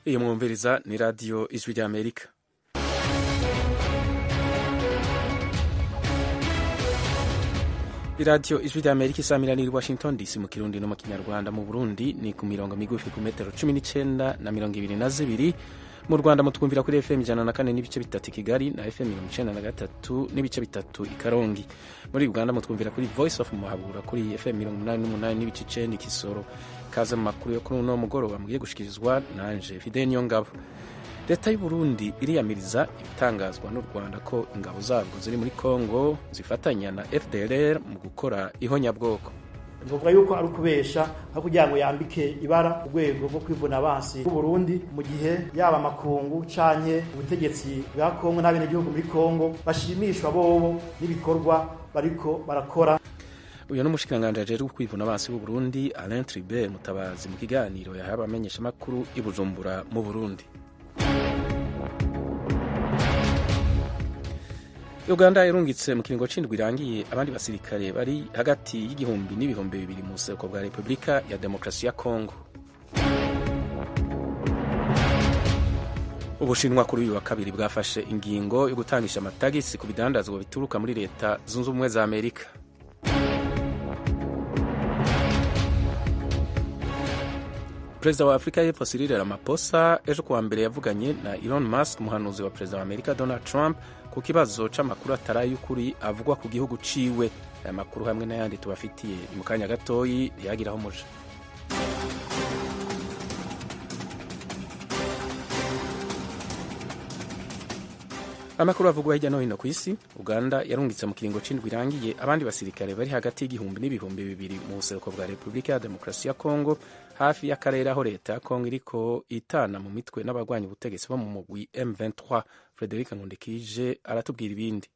Iyo mwumviriza ni radiyo Ijwi ry'Amerika. Iradiyo Ijwi ry'Amerika isamiraniye i Washington DC mu Kirundi no mu Kinyarwanda. Mu Burundi ni ku mirongo migufi ku metero 19 na 22. Mu Rwanda mutwumvira kuri FM 104.3 Kigali na FM 93.3 i Karongi. Muri Uganda mutwumvira kuri Voice of Muhabura kuri FM 88.9 Kisoro. Kaze mu makuru yo kuri uno mugoroba mugiye gushikirizwa nanje Fidel Niyongabo. Leta y'u Burundi iriyamiriza ibitangazwa n'u Rwanda ko ingabo zabwo ziri muri Kongo zifatanya na FDLR mu gukora ihonyabwoko. Ngombwa yuko ari ukubesha aho kugira ngo yambike ibara urwego rwo kwivuna abansi b'u Burundi, mu gihe yaba amakungu canke ubutegetsi bwa Kongo n'abenegihugu muri Kongo bashimishwa bobo n'ibikorwa bariko barakora. Uyu ni umushikiranganji ajejwe kwivuna abansi b'u Burundi, Alain Tribert Mutabazi, mu kiganiro yahaye abamenyeshamakuru i Bujumbura mu Burundi. Uganda irungitse mu kiringo c'indwi irangiye abandi basirikare bari hagati y'igihumbi n'ibihumbi 2 mu buseruko bwa Repubulika ya Demokarasi ya Kongo. Ubushinwa kuri uyu wa kabiri bwafashe ingingo yo gutangisha amatagisi ku bidandazwa bituruka muri Leta Zunze Ubumwe za Amerika. Perezida wa Afrika y'Epfo Cyril Ramaphosa ejo kuwa mbere yavuganye na Elon Musk, umuhanuzi wa perezida wa Amerika Donald Trump, ku kibazo c'amakuru atari ay'ukuri avugwa ku gihugu ciwe. Aya makuru hamwe n'ayandi tubafitiye mu kanya gatoyi, ntiyagiraho umuja. Amakuru avugwa hirya no hino ku isi. Uganda yarungitse mu kiringo c'indwi irangiye abandi basirikare bari hagati y'igihumbi n'ibihumbi 2 mu buseruko bwa Repubulika ya Demokarasi ya Kongo, hafi y'akarere aho leta ya Kongo iriko itana mu mitwe n'abagwanya ubutegetsi bo mu mugwi M23. Frederic Nkundikije aratubwira ibindi.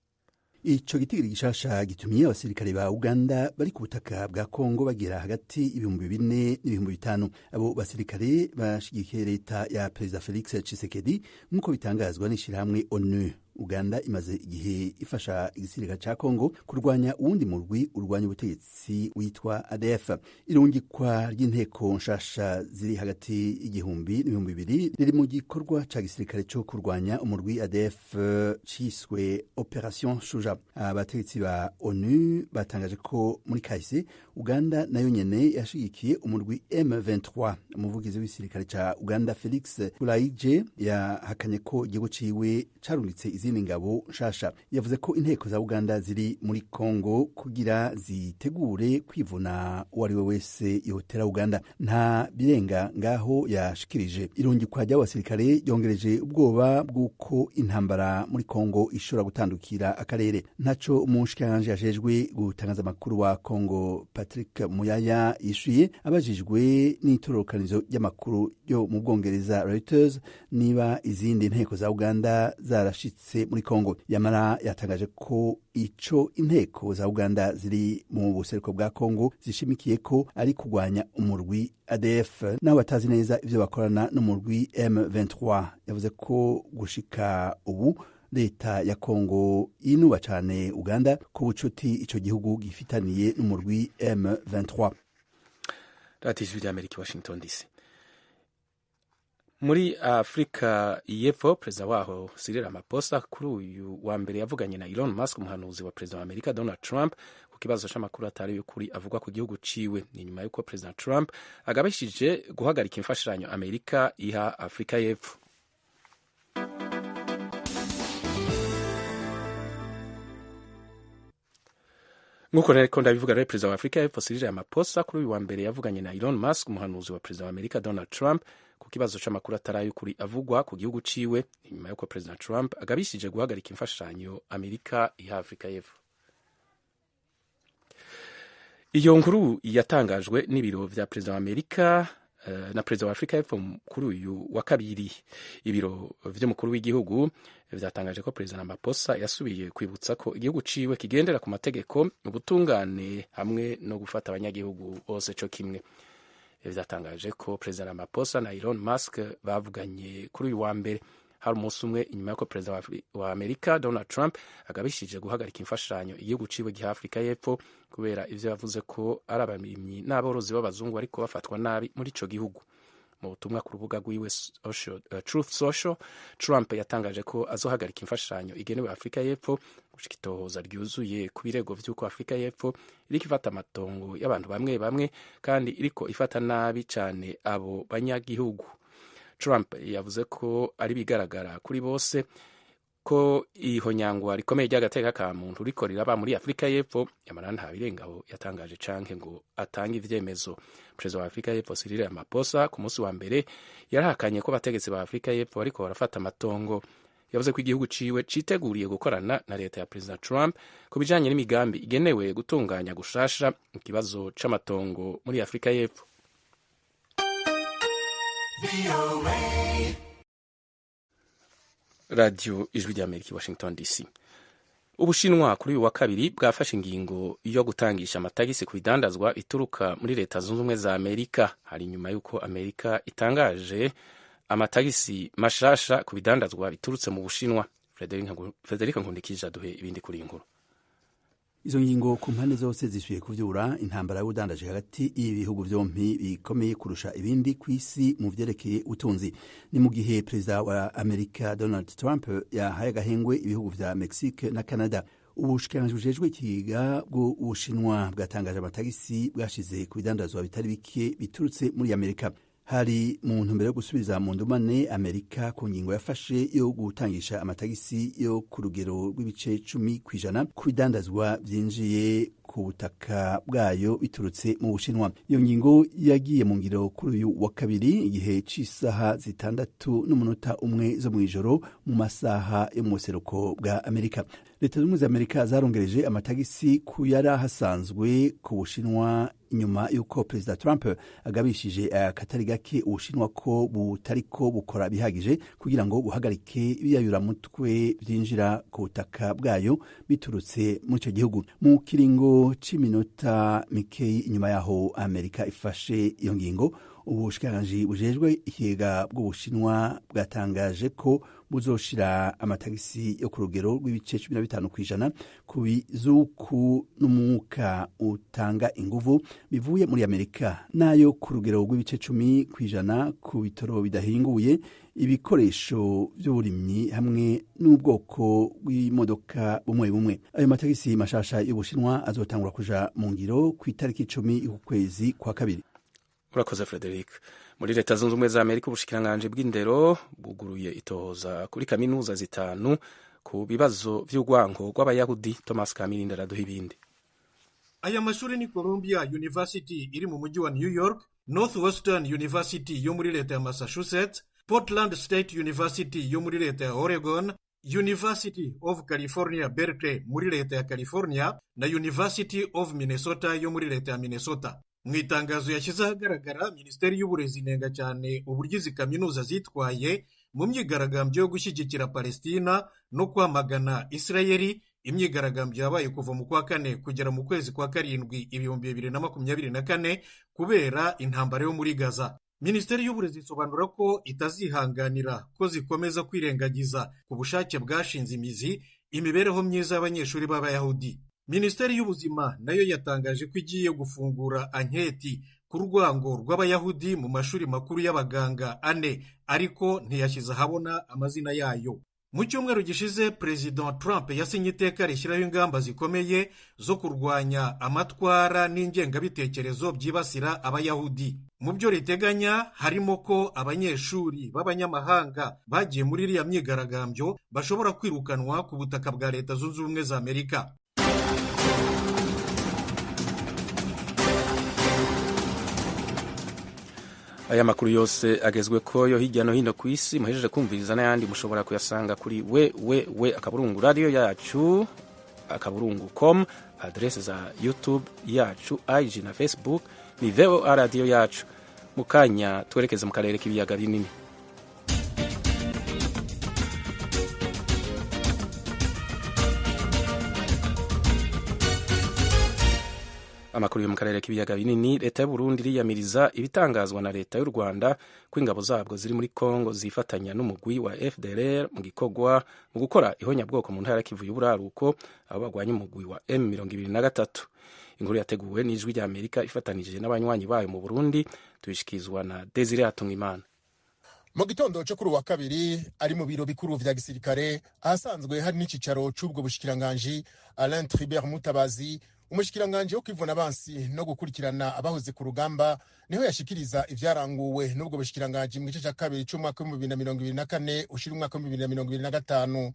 Ico gitigiri gishasha gitumye abasirikare ba Uganda bari ku butaka bwa Kongo bagera hagati 4000 n'ibihumbi 5. Abo basirikare bashigikiye leta ya Perezida Felix Tshisekedi, nk'uko bitangazwa n'ishirahamwe ONU. Uganda imaze igihe ifasha igisirikare ca Kongo kurwanya uwundi murwi urwanya ubutegetsi witwa ADF. Irungikwa ry'inteko nshasha ziri hagati y'igihumbi n'ibihumbi 2 riri mu gikorwa ca gisirikare co kurwanya umurwi ADF ciswe Operation Shuja. Abategetsi ba ONU batangaje ko muri kahise Uganda nayo nyene yashigikiye umurwi M23. Umuvugizi w'igisirikare ca Uganda Felix Kulaije yahakanye ko igihugu ciwe carungitse izindi ngabo nshasha. Yavuze ko inteko za Uganda ziri muri Kongo kugira zitegure kwivuna uwo ari we wese yotera Uganda. Nta birenga ngaho yashikirije. Irungikwa ry'abasirikare ryongereje ubwoba bw'uko intambara muri Kongo ishobora gutandukira akarere. Ntaco umushikiranganji ajejwe gutangaza amakuru wa Kongo Patrick Muyaya yishuye abajijwe n'itororokanizo ry'amakuru yo mu Bwongereza Reuters niba izindi nteko za Uganda zarashitse muri Kongo. Yamara yatangaje ko ico inteko za Uganda ziri mu buseruko bwa Kongo zishimikiye ko ari kurwanya umurwi ADF, naho batazi neza ivyo bakorana n'umurwi M23. Yavuze ko gushika ubu leta ya Kongo yinuba cane Uganda ku bucuti ico gihugu gifitaniye n'umurwi M23. Radiyo Ijwi ry'Amerika, Washington DC. Muri Afrika y'Epfo, perezida waho Cyril Ramaphosa kuri uyu wa mbere yavuganye na Elon Musk, umuhanuzi wa perezida wa Amerika Donald Trump, ku kibazo c'amakuru atari y'ukuri avugwa ku gihugu ciwe. Ni nyuma y'uko perezida Trump agabishije guhagarika imfashanyo Amerika iha Afrika y'Epfo. Nk'uko rero ndabivuga rero, perezida wa Afrika y'Epfo Cyril Ramaphosa kuri uyu wa mbere yavuganye na Elon Musk, umuhanuzi wa perezida wa Amerika Donald Trump, ku kibazo c'amakuru atari ay'ukuri avugwa ku gihugu ciwe. Inyuma y'uko perezida Trump agabishije guhagarika imfashanyo Amerika iha Afrika y'Epfo. Iyo nkuru yatangajwe n'ibiro vya perezida wa Amerika na perezida wa Afrika y'Epfo kuri uyu wa kabiri. Ibiro vy'umukuru w'igihugu vyatangaje ko perezida Ramaphosa yasubiye kwibutsa ko igihugu ciwe kigendera ku mategeko, ubutungane hamwe no gufata abanyagihugu bose co kimwe. Vyatangaje ko perezida Ramaphosa na Elon Musk bavuganye kuri uyu wa mbere, hari umunsi umwe inyuma y'uko perezida wa Amerika Donald Trump agabishije guhagarika imfashanyo igihugu ciwe giha Afrika y'Epfo kubera ivyo yavuze ko ari abarimyi n'aborozi b'abazungu ariko bafatwa nabi muri ico gihugu. Mu butumwa ku rubuga rwiwe Truth Social, Trump yatangaje ko azohagarika imfashanyo igenewe Afurika y'Epfo gushika itohoza ryuzuye ku birego vy'uko Afurika y'Epfo iriko ifata amatongo y'abantu bamwe bamwe kandi iriko ifata nabi cane abo banyagihugu. Trump yavuze ko ari bigaragara kuri bose ko ihonyangwa rikomeye ry'agateka ka muntu riko riraba muri Afurika y'Epfo, yamara nta birengaho yatangaje canke ngo atange ivyemezo. Perezida wa Afurika y'Epfo Cyril Ramaphosa ku munsi wa mbere yarahakanye ko abategetsi ba Afurika y'Epfo bariko barafata amatongo. Yavuze ko igihugu ciwe citeguriye gukorana na leta ya Perezida Trump ku bijanye n'imigambi igenewe gutunganya gushasha ikibazo c'amatongo muri Afurika y'Epfo. Radio Ijwi ry'Amerika, Washington DC. Ubushinwa kuri uyu wa kabiri bwafashe ingingo yo gutangisha amatagisi ku bidandazwa bituruka muri Leta Zunze Ubumwe za Amerika. Hari nyuma y'uko Amerika itangaje amatagisi mashasha ku bidandazwa biturutse mu Bushinwa. Frederic Nkundikije aduhe ibindi kuri iyi nkuru. Izo ngingo ku mpande zose zisubiye kuvyura intambara y'ubudandaji hagati y'ibihugu vyompi bikomeye kurusha ibindi ku isi mu vyerekeye ubutunzi. Ni mu gihe perezida wa Amerika Donald Trump yahaye agahengwe ibihugu vya Mexique na Canada. Ubushikiranganji bujejwe ikigega bw'Ubushinwa bwatangaje amatagisi bwashize ku bidandazwa bitari bike biturutse muri Amerika. Hari mu ntumbero yo gusubiza mu ndumane Amerika ku ngingo yafashe yo gutangisha amatagisi yo ku rugero rw'ibice 10% ku bidandazwa vyinjiye ku butaka bwayo biturutse mu Bushinwa. Iyo ngingo yagiye mu ngiro kuri uyu wa kabiri igihe c'isaha 6:01 zo mw'ijoro mu masaha yo mu buseruko bwa Amerika. Leta Zunze Ubumwe za Amerika zarongereje amatagisi ku yari ahasanzwe ku Bushinwa inyuma y'uko Perezida Trump agabishije akatari gake Ubushinwa ko butariko bukora bihagije kugira ngo buhagarike ibiyayuramutwe vyinjira ku butaka bwayo biturutse muri ico gihugu. Mu kiringo c'iminota mikeyi inyuma yaho Amerika ifashe iyo ngingo, ubushikiranganji bujejwe ikigega bw'Ubushinwa bwatangaje ko buzoshira amatagisi yo ku rugero rw'ibice 15% ku bizuku n'umwuka utanga inguvu bivuye muri Amerika, nayo ku rugero rw'ibice 10% ku bitoro bidahinguye, ibikoresho vy'uburimyi hamwe n'ubwoko bw'imodoka bumwe bumwe. Ayo matagisi mashasha y'Ubushinwa azotangura kuja mu ngiro ku itariki 10 y'ukwezi kwa kabiri. Urakoze Frederic. Muri Leta Zunze Ubumwe za Amerika, ubushikiranganji bw'indero buguruye itohoza kuri kaminuza zitanu ku bibazo vy'urwango rw'Abayahudi. Thomas Kamirindi araduha ibindi. Aya mashuri ni Columbia University iri mu mujyi wa New York, Northwestern University yo muri leta ya Massachusetts, Portland State University yo muri leta ya Oregon, University of California Berkeley muri leta ya California na University of Minnesota yo muri leta ya Minnesota. Mu itangazo yashyize ahagaragara, Minisiteri y'Uburezi inenga cyane uburyo izi kaminuza zitwaye mu myigaragambyo yo gushyigikira Palestina no kwamagana Isirayeli, imyigaragambyo yabaye kuva mu kwa kane kugera mu kwezi kwa karindwi 2024 kubera intambara yo muri Gaza. Minisiteri y'Uburezi isobanura ko itazihanganira ko zikomeza kwirengagiza ku bushake bwashinze imizi imibereho myiza y'abanyeshuri b'Abayahudi. Minisiteri y'Ubuzima nayo yatangaje ko igiye gufungura anketi ku rwango rw'Abayahudi mu mashuri makuru y'abaganga 4, ariko ntiyashyize ahabona amazina yayo. Mu cyumweru gishize, Perezida Trump yasinye iteka rishyiraho ingamba zikomeye zo kurwanya amatwara n'ingengabitekerezo byibasira Abayahudi. Mu byo riteganya harimo ko abanyeshuri b'abanyamahanga bagiye muri iriya myigaragambyo bashobora kwirukanwa ku butaka bwa Leta Zunze Ubumwe za Amerika. Aya makuru yose agezwe ko yo hirya no hino ku isi muhejeje kumviriza n'ayandi mushobora kuyasanga kuri www akaburungu radio yacu akaburungu com, adrese za YouTube yacu, IG na Facebook ni VOA radio yacu. Mu kanya twerekeze mu karere k'ibiyaga binini. Amakuru yo mu karere k'ibiyaga binini. Leta y'u Burundi iriyamiriza ibitangazwa na leta y'u Rwanda ko ingabo zabwo ziri muri Kongo zifatanya n'umugwi wa FDLR mu gikorwa mu gukora ihonyabwoko mu ntara Kivu y'uburaruko, aho bagwanya umugwi wa M23. Inkuru yateguwe n'Ijwi rya Amerika ifatanije n'abanywanyi bayo mu Burundi, tuyishikizwa na Desire Hatungimana. Mu gitondo cyo kuri uwa kabiri, ari mu biro bikuru vya gisirikare ahasanzwe hari n'icicaro c'ubwo bushikiranganji, Alain Tribert Mutabazi, umushikiranganji wo kwivuna abansi no gukurikirana abahoze ku rugamba, niho yashikiriza ivyaranguwe n'ubwo bushikiranganji mu gice ca kabiri c'umwaka w'2024 ushira umwaka w'2025.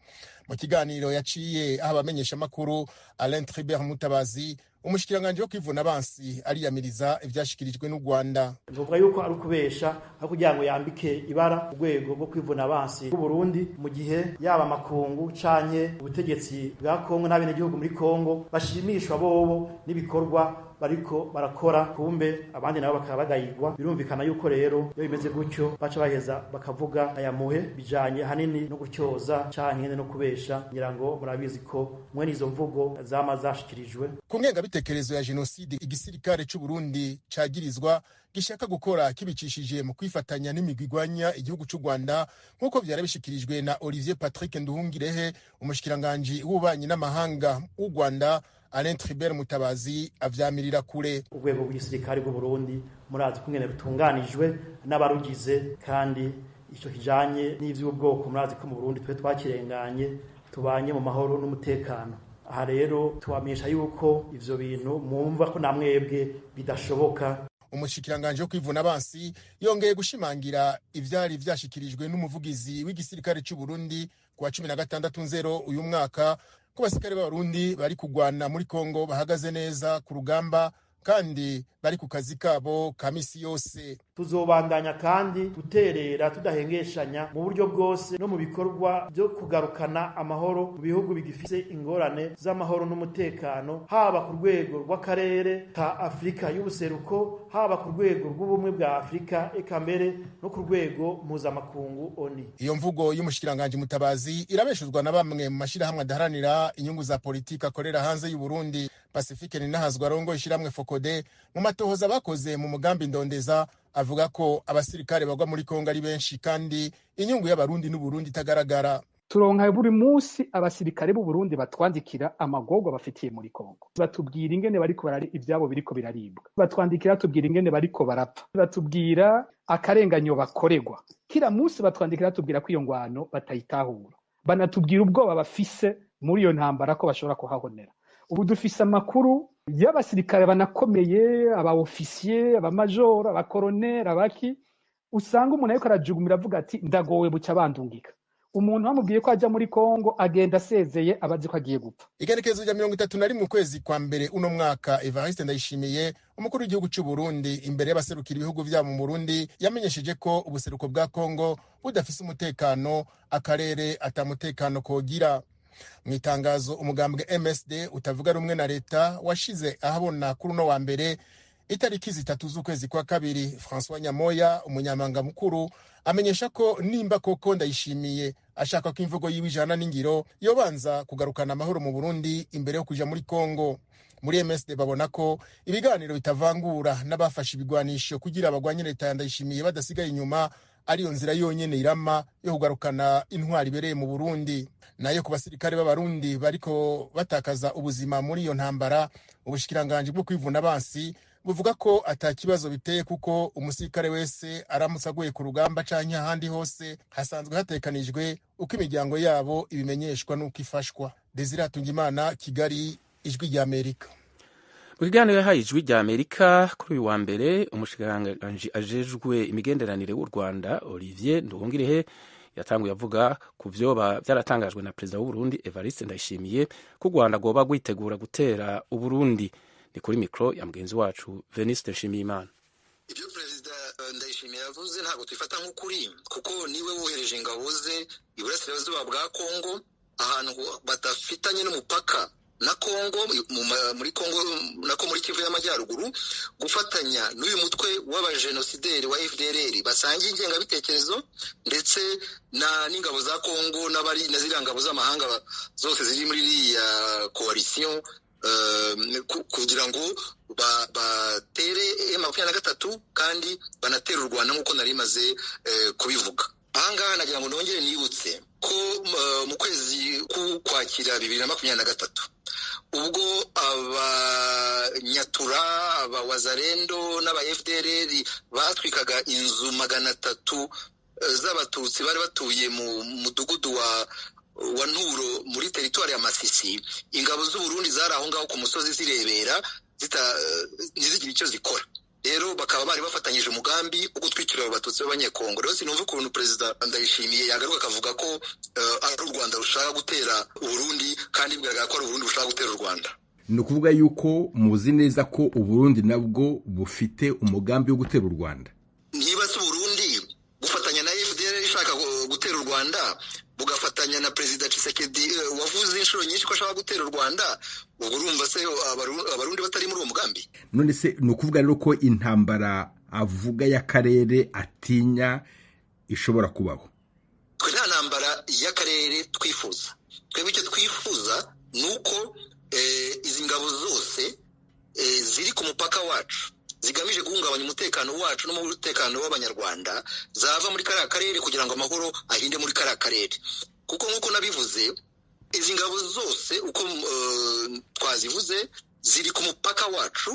Mu kiganiro yaciye aho abamenyeshamakuru, Alain Tribert Mutabazi, umushikiranganji wo kwivuna abansi, ariyamiriza ivyashikirijwe n'u Rwanda. Bivuga yuko ari ukubesha aho kugira ngo yambike ibara urwego rwo kwivuna abansi bw'u Burundi, mu gihe yaba amakungu canke ubutegetsi bwa Kongo n'abenegihugu muri Kongo bashimishwa bobo n'ibikorwa bariko barakora, kumbe abandi nabo bakaba bagayigwa. Birumvikana yuko rero iyo bimeze gutyo baca baheza bakavuga aya muhe bijanye hanini no gutyoza canke no kubesha. Ngira ngo murabizi ko mwene izo mvugo zama zashikirijwe. Ku ngengabitekerezo ya jenoside igisirikare c'u Burundi cagirizwa gishaka gukora kibicishije mu kwifatanya n'imigwi igwanya igihugu c'u Rwanda, nk'uko vyari bishikirijwe na Olivier Patrick Nduhungirehe, umushikiranganji w'ububanyi n'amahanga w'u Rwanda, Alain Tribert Mutabazi avyamirira kure. Urwego rw'igisirikare bw'u Burundi murazi kungene rutunganijwe n'abarugize, kandi ico kijanye n'ivy'ubwoko murazi ko mu Burundi twe twakirenganye, tubanye mu mahoro n'umutekano. Aha rero tubamenyesha yuko ivyo bintu mwumva ko namwebwe bidashoboka. Umushikiranganji wo kwivuna abansi yongeye gushimangira ivyari vyashikirijwe n'umuvugizi w'igisirikare c'u Burundi kuwa 16 nzero uyu mwaka, ko basirikare b'Abarundi bari kugwana muri Kongo bahagaze neza ku rugamba kandi bari ku kazi kabo ka misi yose. Tuzobandanya kandi guterera tudahengeshanya mu buryo bwose no mu bikorwa byo kugarukana amahoro mu bihugu bigifise ingorane z'amahoro n'umutekano, haba ku rwego rw'akarere ka Afurika y'ubuseruko, haba ku rwego rw'ubumwe bwa Afurika, eka mbere no ku rwego mpuzamakungu ONU. Iyo mvugo y'umushikiranganji Mutabazi irabeshuzwa na bamwe mu mashirahamwe adaharanira inyungu za politiki akorera hanze y'u Burundi. Pacifique Ninahazwa arongoye ishiramwe Fokode, mu matohoza bakoze mu mugambi Ndondeza, avuga ko abasirikare bagwa muri Kongo ari benshi kandi inyungu y'Abarundi n'Uburundi itagaragara. Turonka buri munsi abasirikare b'u Burundi batwandikira amagorwa bafitiye muri Kongo, batubwira ingene bariko barari ivyabo biriko biraribwa, batwandikira tubwira ingene bariko barapfa, batubwira akarenganyo bakorerwa kila munsi, batwandikira tubwira ko iyo ngwano batayitahura, banatubwira ubwoba bafise muri iyo ntambara ko bashobora kuhahonera. Ubu dufise amakuru y'abasirikare banakomeye, aba ofisiye, abamajoro, abakoroneri, abaki usanga umuntu ariko arajugumira avuga ati ndagowe buca bandungika. Umuntu bamubwiye ko ajya muri Kongo agenda asezeye, abazi ko agiye gupfa. Igenekerezo rya 31 ukwezi kwa mbere uno mwaka, Evariste Ndayishimiye, umukuru w'igihugu c'u Burundi, imbere y'abaserukira ibihugu vyabo mu Burundi, yamenyesheje ko ubuseruko bwa Kongo budafise umutekano, akarere atamutekano kogira. Mu itangazo umugambwe MSD utavuga rumwe na leta washize ahabona kuri uno wa mbere itariki 3 z'ukwezi kwa kabiri, François Nyamoya, umunyamanga mukuru, amenyesha ko nimba koko Ndayishimiye ashaka ko imvugo yiwe ijana n'ingiro, yobanza kugarukana amahoro mu Burundi imbere yo kuja muri Kongo. Muri MSD babona ko ibiganiro bitavangura n'abafashe ibigwanisho kugira abagwanye leta ya Ndayishimiye badasigaye inyuma ariyo nzira yonyene irama yo kugarukana intwari ibereye mu Burundi. Nayo ku basirikare b'Abarundi bariko batakaza ubuzima muri iyo ntambara, ubushikiranganji bwo kwivuna abansi buvuga ko ata kibazo biteye, kuko umusirikare wese aramutse aguye ku rugamba canke ahandi hose hasanzwe hatekanijwe uko imiryango yabo ibimenyeshwa n'uko ifashwa. Desire Hatungimana, Kigali, Ijwi rya Amerika. Mu kiganiro yahaye Ijwi rya Amerika kuri uyu wa mbere, umushikiranganji ajejwe imigenderanire w'u Rwanda, Olivier Nduhungirehe, yatanguye avuga ku vyoba vyaratangajwe na perezida w'u Burundi Evariste Ndayishimiye ko u Rwanda rwoba rwitegura gutera Uburundi. Ni kuri mikro ya mugenzi wacu Veniste Nshimiyimana. Ibyo perezida Ndayishimiye yavuze ntabwo tubifata nk'ukuri, kuko niwe wohereje ingabo ze iburasirazuba bwa Kongo, ahantu badafitanye n'umupaka na Kongo, muri Kongo nako muri Kivu y'Amajyaruguru, gufatanya n'uyu mutwe w'abajenosideri wa FDLR basangiye ingengabitekerezo, ndetse na n'ingabo za Kongo n'abari na ziriya ngabo z'amahanga zose ziri muri iriya coalition, kugira ngo batere M23 kandi banatere u Rwanda nk'uko nari maze kubivuga. Ahangaha nagira ngo nongere nibutse ko mu kwezi k'Ukwakira 2023 Ubwo abanyatura, abawazarendo n'aba FDLR batwikaga inzu 300 z'abatutsi bari batuye mu mudugudu wa Nturo muri teritwari ya Masisi, ingabo z'u Burundi zari aho ngaho ku musozi zirebera ntizigire icyo zikora. Rero bakaba bari bafatanyije umugambi wo gutwikira abo batutsi b'abanyekongo. Rero sinumva ukuntu Perezida Ndayishimiye yagaruka akavuga ko ari u Rwanda rushaka gutera Uburundi, kandi bigaragara ko ari Uburundi bushaka gutera u Rwanda. Ni ukuvuga yuko muzi neza ko Uburundi nabwo bufite umugambi wo gutera u Rwanda. Niba se Uburundi bufatanya na FDL ishaka gutera u Rwanda, bugafatanya na Perezida Tshisekedi wavuze inshuro nyinshi ko ashaka gutera u Rwanda, ubwo urumva se abarundi batari muri uwo mugambi? None se ni ukuvuga rero ko intambara avuga y'akarere atinya ishobora kubaho? Twe nta ntambara y'akarere twifuza. Twebwe icyo twifuza ni uko izi ngabo zose ziri ku mupaka wacu zigamije guhungabanya umutekano wacu n'umutekano w'abanyarwanda zava muri kariya karere kugira ngo amahoro ahinde muri kariya karere. Kuko nk'uko nabivuze, izi ngabo zose uko twazivuze ziri ku mupaka wacu,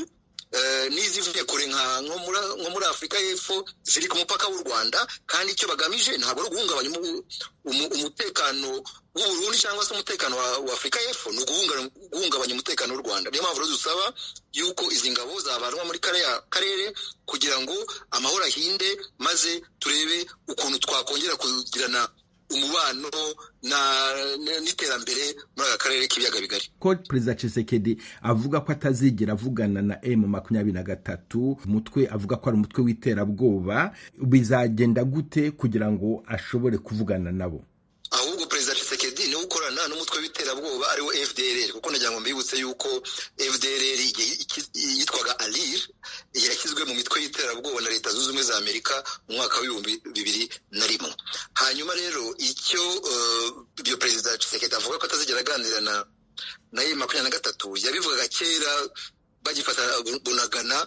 n'izivuye kure nko muri Afurika y'Epfo ziri ku mupaka w'u Rwanda, kandi icyo bagamije ntabwo ari uguhungabanya umutekano w'u Burundi cyangwa se umutekano wa Afurika y'Epfo, ni uguhungabanya umutekano w'u Rwanda. Niyo mpamvu rero dusaba yuko izi ngabo zavanwa muri kariya karere kugira ngo amahoro ahinde, maze turebe ukuntu twakongera kugirana umubano n'iterambere muri aka karere k'ibiyaga bigari. Ko Perezida Tshisekedi avuga ko atazigera avugana na M23, umutwe avuga ko ari umutwe w'iterabwoba, bizagenda gute kugira ngo ashobore kuvugana nabo? Ahubwo Perezida Tshisekedi niwe ukorana n'umutwe w'iterabwoba ariwo FDLR, kuko nagira ngo mbibutse yuko FDLR yitwaga ALIR yashyizwe mu mitwe y'iterabwoba na Leta Zunze Ubumwe za Amerika mu mwaka w'2001. Hanyuma rero icyo ibyo Perezida Tshisekedi avuga ko atazigera aganira na M23 yabivugaga kera bagifata Bunagana,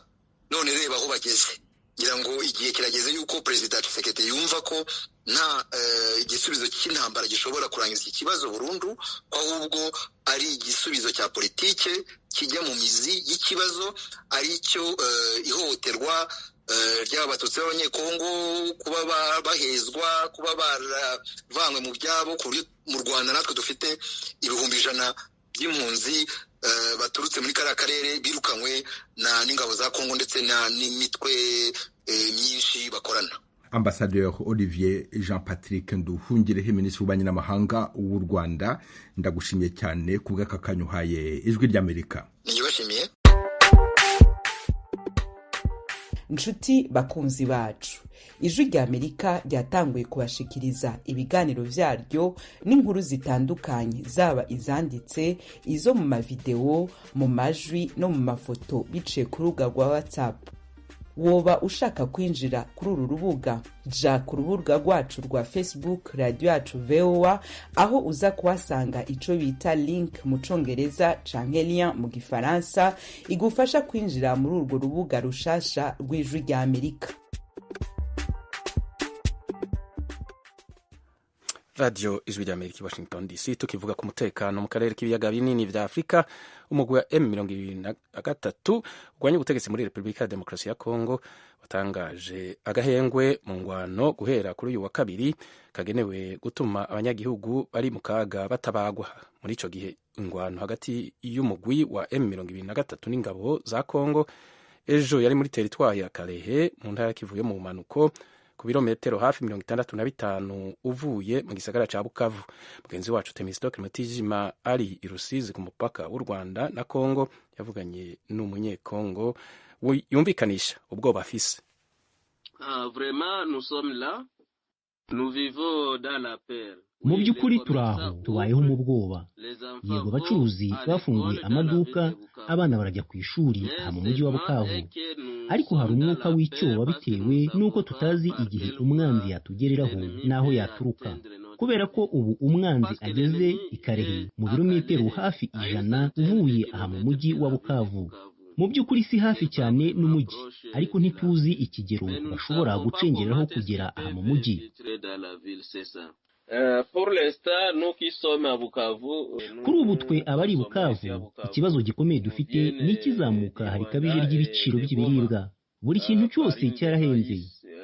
none reba aho bageze. Ngira ngo igihe kirageze yuko Perezida Tshisekedi yumva ko nta igisubizo cy'intambara gishobora kurangiza iki kibazo burundu, ko ahubwo ari igisubizo cya politike kijya mu mizi y'ikibazo, ari cyo ihohoterwa ry'abatutsi b'abanyekongo, kuba bahezwa, kuba baravanywe mu byabo. Ku buryo mu Rwanda natwe dufite 100,000 by'impunzi baturutse muri kariya karere birukanywe n'ingabo za Kongo ndetse n'imitwe myinshi bakorana. Ambassadeur Olivier Jean Patrick Nduhungirehe, Minisitiri w'Ububanyi n'Amahanga w'u Rwanda, ndagushimiye cyane ku bw'aka kanya uhaye Ijwi ry'Amerika. Nibashimiye. Nshuti bakunzi bacu, Ijwi ry'Amerika ryatanguye kubashikiriza ibiganiro vyaryo n'inkuru zitandukanye, zaba izanditse, izo mu mavideo, mu majwi no mu mafoto, biciye ku rubuga rwa WhatsApp. Woba ushaka kwinjira kuri uru rubuga? Ja ku rubuga rwacu rwa Facebook, Radio yacu VOA, aho uza kuhasanga ico bita link mu congereza canke lien mu gifaransa, igufasha kwinjira muri urwo rubuga rushasha rw'Ijwi rya Amerika. Radio Ijwi rya Amerika, Washington DC. Tukivuga ku mutekano mu karere k'ibiyaga binini vya Afurika, umugwi wa M23 urwanya ubutegetsi muri Repubulika ya Demokarasi ya Kongo watangaje agahengwe mu ngwano guhera kuri uyu wa kabiri kagenewe gutuma abanyagihugu bari mu kaga batabagwa. Muri ico gihe ingwano hagati y'umugwi wa M23 n'ingabo za Kongo ejo yari muri teritwari ya Kalehe mu ntara ya Kivu yo mu bumanuko, ku birometero hafi 65 uvuye mu gisagara ca Bukavu. Mugenzi wacu Temistocle Mutijima ari i Rusizi ku mupaka w'u Rwanda na Kongo yavuganye n'umunyekongo yumvikanisha ubwoba afise. Vraiment, nous sommes là. Nous vivons dans la peur. Mu by'ukuri turi aho, tubayeho mu bwoba. Yego, abacuruzi bafunguye amaduka, abana barajya ku ishuri aha mu mujyi wa Bukavu, ariko hari umwuka w'icyoba bitewe n'uko tutazi igihe umwanzi yatugereraho n'aho yaturuka, kubera ko ubu umwanzi ageze i Karehe mu birometero hafi 100 uvuye aha mu mujyi wa Bukavu. Mu by'ukuri si hafi cyane n'umujyi, ariko ntituzi ikigero bashobora gucengereraho kugera aha mu mujyi. Kuri ubu twe abari Bukavu, ikibazo gikomeye dufite ni ikizamuka rikabije ry'ibiciro by'ibiribwa. Buri kintu cyose cyarahenze,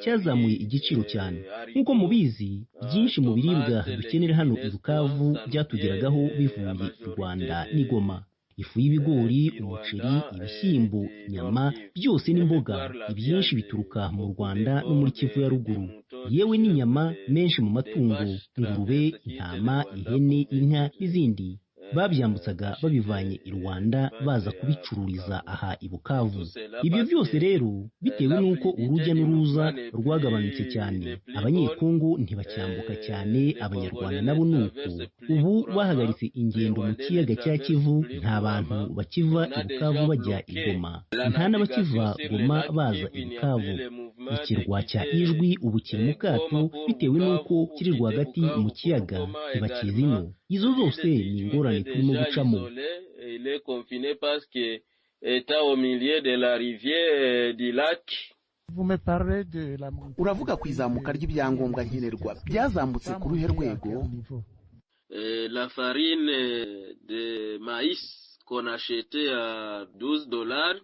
cyazamuye igiciro cyane. Nk'uko mubizi, byinshi mu biribwa dukenera hano i Bukavu byatugeragaho bivuye i Rwanda n'i Goma. Ifu y'ibigori, umuceri, ibishyimbo, inyama, byose n'imboga, ibyinshi bituruka mu Rwanda no muri Kivu ya ruguru. Yewe n'inyama menshi mu matungo, ingurube, intama, ihene, inka n'izindi babyambutsaga babivanye i Rwanda baza kubicururiza aha i Bukavu. Ibyo byose rero bitewe n'uko urujya n'uruza rwagabanutse cyane, Abanyekongo ntibacyambuka cyane, Abanyarwanda nabo ni uko. Ubu bahagaritse ingendo mu kiyaga cya Kivu, nta bantu bakiva i Bukavu bajya i Goma, nta n'abakiva Goma baza i Bukavu. Ikirwa cya Ijwi ubu kiri mu kato bitewe n'uko kiri rwagati mu kiyaga, ntibakizi ino. Izo zose ni ingorane turimo gucamo. Uravuga ku izamuka ry'ibyangombwa nkenerwa, byazamutse ku ruhe rwego? La farine de maïs qu'on achetait à $12.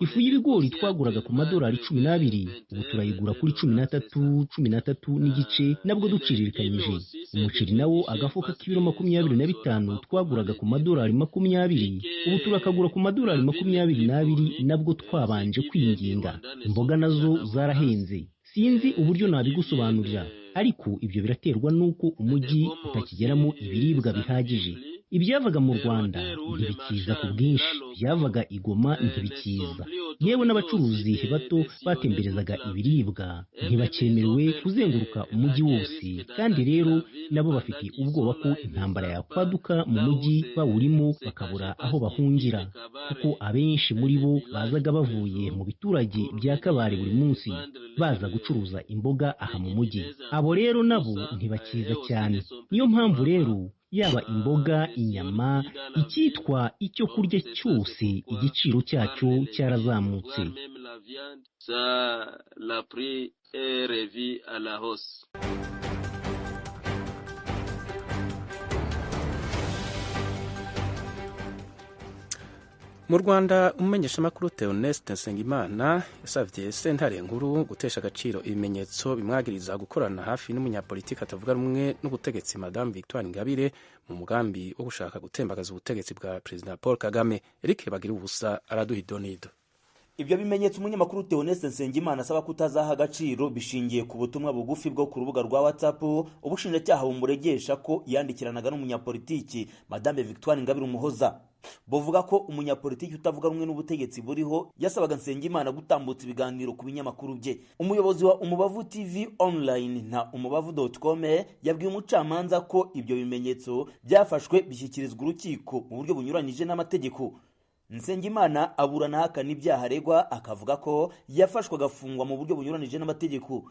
Ifu y'ibigori twaguraga ku madolari 12, ubu turayigura kuri 13, 13.5, nabwo duciririkanyije. Umuceri nawo agafuka k'ibiro 25 twaguraga ku madolari 20, ubu turakagura ku madolari 22, nabwo twabanje kwinginga. Imboga nazo zarahenze, sinzi uburyo nabigusobanurira, ariko ibyo biraterwa n'uko umujyi utakigeramo ibiribwa bihagije. Ibyavaga mu Rwanda ntibikiza ku bwinshi, byavaga i Goma ntibikiza. Yewe n'abacuruzi bato batemberezaga ibiribwa ntibacyemerewe kuzenguruka umujyi wose, kandi rero nabo bafite ubwoba ko intambara yakwaduka mu mujyi bawurimo bakabura aho bahungira, kuko abenshi muri bo bazaga bavuye mu biturage bya Kabare buri munsi baza gucuruza imboga aha mu mujyi. Abo rero nabo ntibakiza cyane. Niyo mpamvu rero yaba imboga, inyama, icyitwa icyo kurya cyose igiciro cyacyo cyarazamutse. Mu Rwanda, umumenyeshamakuru Theoneste Nsengimana yasavye sentare nkuru gutesha agaciro ibimenyetso bimwagiriza gukorana hafi n'umunyapolitiki atavuga rumwe n'ubutegetsi Madame Victoire Ingabire mu mugambi wo gushaka gutembagaza ubutegetsi bwa Perezida Paul Kagame. Eric Bagira ubusa araduha idonido. Ibyo bimenyetso umunyamakuru Theoneste Nsengimana asaba kutazaha agaciro bishingiye ku butumwa bugufi bwo ku rubuga rwa WhatsApp ubushinjacyaha bumuregesha ko yandikiranaga n'umunyapolitiki Madame Victoire Ingabire Umuhoza. Buvuga ko umunyapolitiki utavuga rumwe n'ubutegetsi buriho yasabaga Nsengimana gutambutsa ibiganiro ku binyamakuru bye. Umuyobozi wa Umubavu TV online na umubavu.com yabwiye umucamanza ko ibyo bimenyetso byafashwe bishyikirizwa urukiko mu buryo bunyuranyije n'amategeko. Nsengimana aburana ahakana ibyaha aregwa, akavuga ko yafashwe agafungwa mu buryo bunyuranije n'amategeko.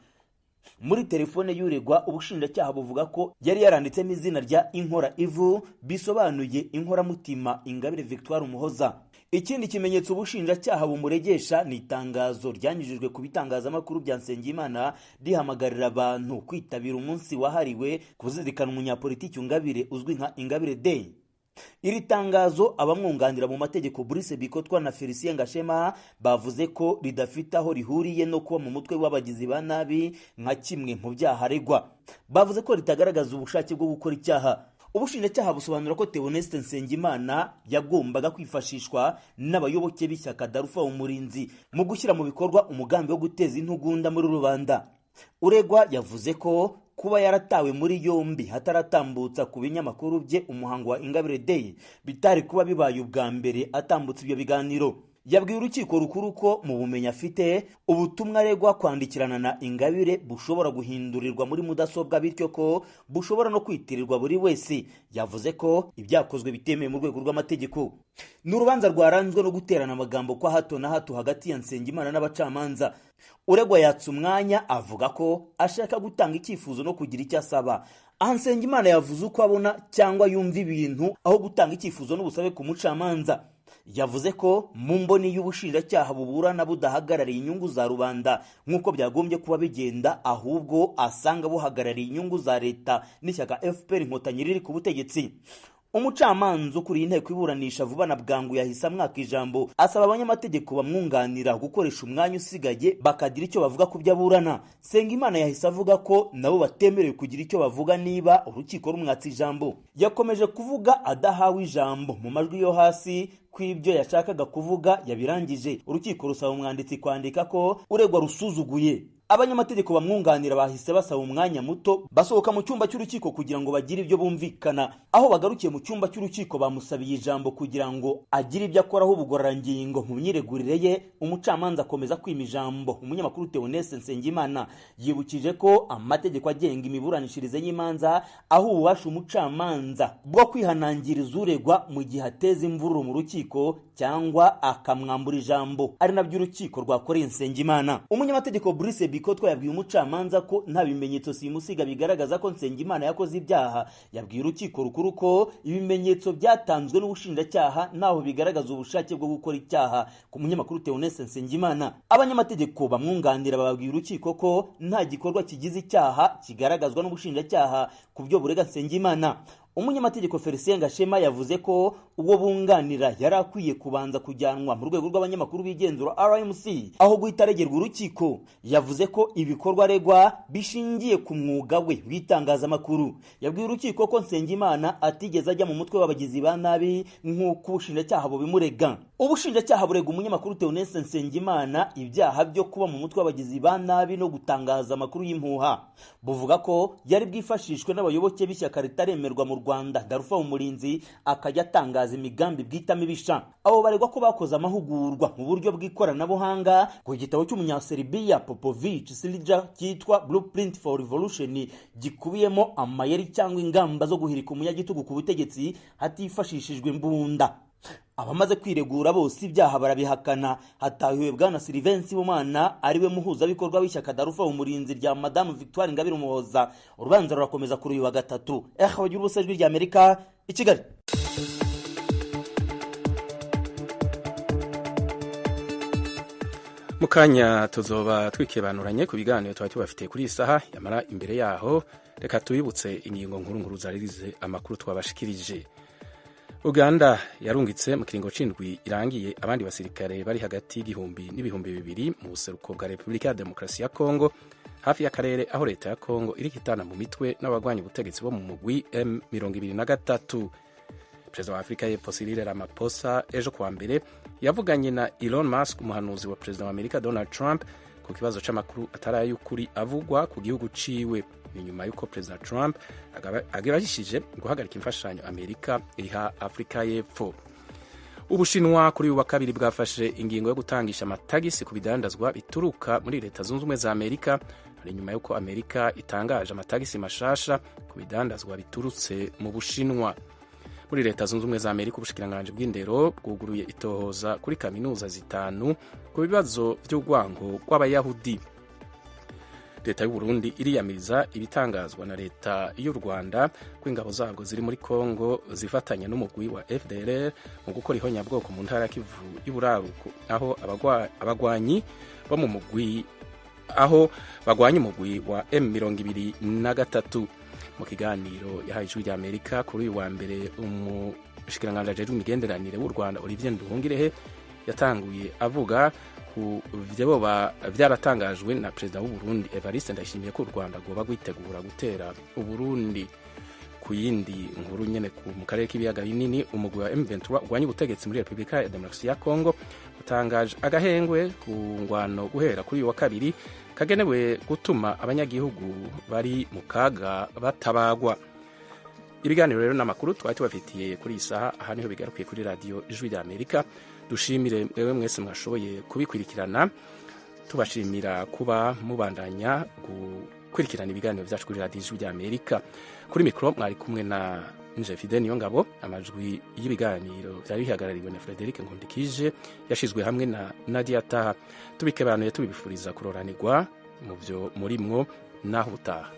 Muri telefone y'uregwa ubushinjacyaha buvuga ko yari yaranditsemo izina rya Inkora Ivu, bisobanuye inkoramutima Ingabire Victoire Umuhoza. Ikindi kimenyetso ubushinjacyaha bumuregesha ni itangazo ryanyujijwe ku bitangazamakuru bya Nsengimana rihamagarira abantu kwitabira umunsi wahariwe kuzirikana umunyapolitiki Ingabire uzwi nka Ingabire Day. Iri tangazo abamwunganira mu mategeko Brice Bikotwa na Felicien Gashema bavuze ko ridafite aho rihuriye no kuba mu mutwe w'abagizi ba nabi nka kimwe mu byaha aregwa. Bavuze ko ritagaragaza ubushake bwo gukora icyaha. Ubushinjacyaha busobanura ko Theoneste Nsengimana yagombaga kwifashishwa n'abayoboke b'ishyaka Darufa Umurinzi mu gushyira mu bikorwa umugambi wo guteza intugunda muri rubanda. Uregwa yavuze ko kuba yaratawe muri yombi hataratambutsa ku binyamakuru bye umuhango wa Ingabire Day bitari kuba bibaye ubwa mbere atambutse ibyo biganiro. Yabwiye urukiko rukuru ko mu bumenyi afite ubutumwa aregwa kwandikirana na Ingabire bushobora guhindurirwa muri mudasobwa, bityo ko bushobora no kwitirirwa buri wese. Yavuze ko ibyakozwe bitemewe mu rwego rw'amategeko. Ni urubanza rwaranzwe no guterana amagambo kwa hato na hato hagati ya Nsengimana n'abacamanza. Uregwa yatse umwanya avuga ko ashaka gutanga icyifuzo no kugira icyo asaba. Aha Nsengimana yavuze uko abona cyangwa yumva ibintu aho gutanga icyifuzo n'ubusabe ku mucamanza. Yavuze ko mu mboni y'ubushinjacyaha buburana budahagarariye inyungu za rubanda nk'uko byagombye kuba bigenda, ahubwo asanga buhagarariye inyungu za leta n'ishyaka FPR Inkotanyi riri ku butegetsi. Umucamanza ukuriye inteko iburanisha vuba na bwangu yahise amwaka ijambo, asaba abanyamategeko bamwunganira gukoresha umwanya usigaye bakagira icyo bavuga ku byo aburana. Nsengimana yahise avuga ko nabo batemerewe kugira icyo bavuga niba urukiko rumwatse ijambo. Yakomeje kuvuga adahawe ijambo mu majwi yo hasi ko ibyo yashakaga kuvuga yabirangije. Urukiko rusaba umwanditsi kwandika ko uregwa rusuzuguye. Abanyamategeko bamwunganira bahise basaba umwanya muto basohoka mu cyumba cy'urukiko kugira ngo bagire ibyo bumvikana. Aho bagarukiye mu cyumba cy'urukiko bamusabiye ijambo kugira ngo agire ibyo akoraho ubugororangingo mu myiregurire ye. Umucamanza akomeza kwima ijambo. Umunyamakuru Theoneste Nsengimana yibukije ko amategeko agenga imiburanishirize y'imanza aho ububasha umucamanza bwo kwihanangiriza uregwa mu gihe ateza imvururu mu rukiko cyangwa akamwambura ijambo, ari nabyo urukiko rwakoreye Nsengimana. Umunyamategeko Brice Bikotwa yabwiye umucamanza ko nta bimenyetso simusiga bigaragaza ko Nsengimana yakoze ibyaha. Yabwiye urukiko rukuru ko ibimenyetso byatanzwe n'ubushinjacyaha ntaho bigaragaza ubushake bwo gukora icyaha ku munyamakuru Theoneste Nsengimana. Abanyamategeko bamwunganira bababwiye urukiko ko nta gikorwa kigize icyaha kigaragazwa n'ubushinjacyaha ku byo burega Nsengimana. Umunyamategeko Felicien Gashema yavuze ko uwo bunganira yari akwiye kubanza kujyanwa mu rwego rw'abanyamakuru bigenzura RMC aho guhita aregerwa urukiko. Yavuze ko ibikorwa aregwa bishingiye ku mwuga we w'itangazamakuru. Yabwiye urukiko ko Nsengimana atigeze ajya mu mutwe w'abagizi ba nabi nk'uko ubushinjacyaha bubimurega. Ubushinjacyaha burega umunyamakuru Theoneste Nsengimana ibyaha byo kuba mu mutwe w'abagizi ba nabi no gutangaza amakuru y'impuha. Buvuga ko yari bwifashishwe n'abayoboke b'ishyaka ritaremerwa mu Rwanda Darufa Umurinzi, akajya atangaza imigambi bwitamo ibisha. Abo baregwa ko bakoze amahugurwa mu buryo bw'ikoranabuhanga ku gitabo cy'umunyaserbiya Popovic Silja cyitwa Blueprint for Revolution, gikubiyemo amayeri cyangwa ingamba zo guhirika umunyagitugu ku butegetsi hatifashishijwe imbunda. Abamaze kwiregura bose ibyaha barabihakana. Hatahiwe bwana Sylvain Sibomana ariwe muhuzabikorwa w'ishyaka Darufa Umurinzi rya Madame Victoire Ingabire Umuhoza. Urubanza rurakomeza kuri uyu wa gatatu. Bagira ubusa Ijwi rya Amerika i Kigali. Mukanya tuzoba twikebanuranye ku biganiro twari tubafitiye kuri iyi saha. Yamara imbere yaho reka tubibutse ingingo nkuru nkuru zaririze amakuru twabashikirije. Uganda yarungitse mu kiringo c'indwi irangiye abandi basirikare bari hagati y'igihumbi n'ibihumbi 2000 mu buseruko bwa Republika ya Demokarasi ya Kongo, hafi y'akarere aho leta ya Kongo iriko itana mu mitwe n'abagwanya ubutegetsi bo mu mugwi M23. Perezida wa Afrika y'Epfo Cyril Ramaphosa ejo kuwa mbere yavuganye na Elon Musk, umuhanuzi wa perezida wa Amerika Donald Trump, ku kibazo c'amakuru atari ay'ukuri avugwa ku gihugu ciwe. Ni nyuma y'uko perezida Trump agabishije guhagarika imfashanyo Amerika iha Afrika y'Epfo. Ubushinwa kuri uyu wa kabiri bwafashe ingingo yo gutangisha amatagisi ku bidandazwa bituruka muri Leta Zunze Ubumwe za Amerika, ari nyuma y'uko Amerika itangaje amatagisi mashasha ku bidandazwa biturutse mu Bushinwa. Muri Leta Zunze Ubumwe za Amerika, ubushikiranganji bw'indero bwuguruye itohoza kuri kaminuza 5 ku bibazo by'urwango rw'Abayahudi. Leta y'u Burundi iriyamiriza ibitangazwa na leta y'u Rwanda ko ingabo zabwo ziri muri Kongo zifatanya n'umugwi wa FDLR mu gukora ihonyabwoko mu ntara ya Kivu y'Uburaruko, aho abagwanyi bo mu mugwi aho bagwanya umugwi wa M23. Mu kiganiro yahaye Ijwi rya Amerika kuri uyu wa mbere, umushikiranganji ajejwe imigenderanire w'u Rwanda Olivier Nduhungirehe yatanguye avuga ku vyoba vyaratangajwe na perezida w'u Burundi Evariste Ndayishimiye ko u Rwanda rwoba rwitegura gutera u Burundi. Ku yindi nkuru nyene mu karere k'ibiyaga binini, umugwi wa M23 urwanya ubutegetsi muri Republika ya Demokarasi ya Kongo utangaje agahengwe ku ngwano guhera kuri uyu wa kabiri kagenewe gutuma abanyagihugu bari mu kaga batabagwa. Ibiganiro rero n'amakuru twari tubafitiye kuri iyi saha aha niho bigarukiye kuri radio Ijwi rya Amerika. Dushimire mwewe mwese mwashoboye kubikurikirana, tubashimira kuba mubandanya gukurikirana ibiganiro byacu kuri radio Ijwi rya Amerika. Kuri mikro mwari kumwe na Nje Fide Niyongabo, amajwi y'ibiganiro byari bihagarariwe na Frederic Nkundikije, yashizwe hamwe na Nadia Taha. Tubikebanuye tubibifuriza kuroranirwa mu byo murimwo naho utaha.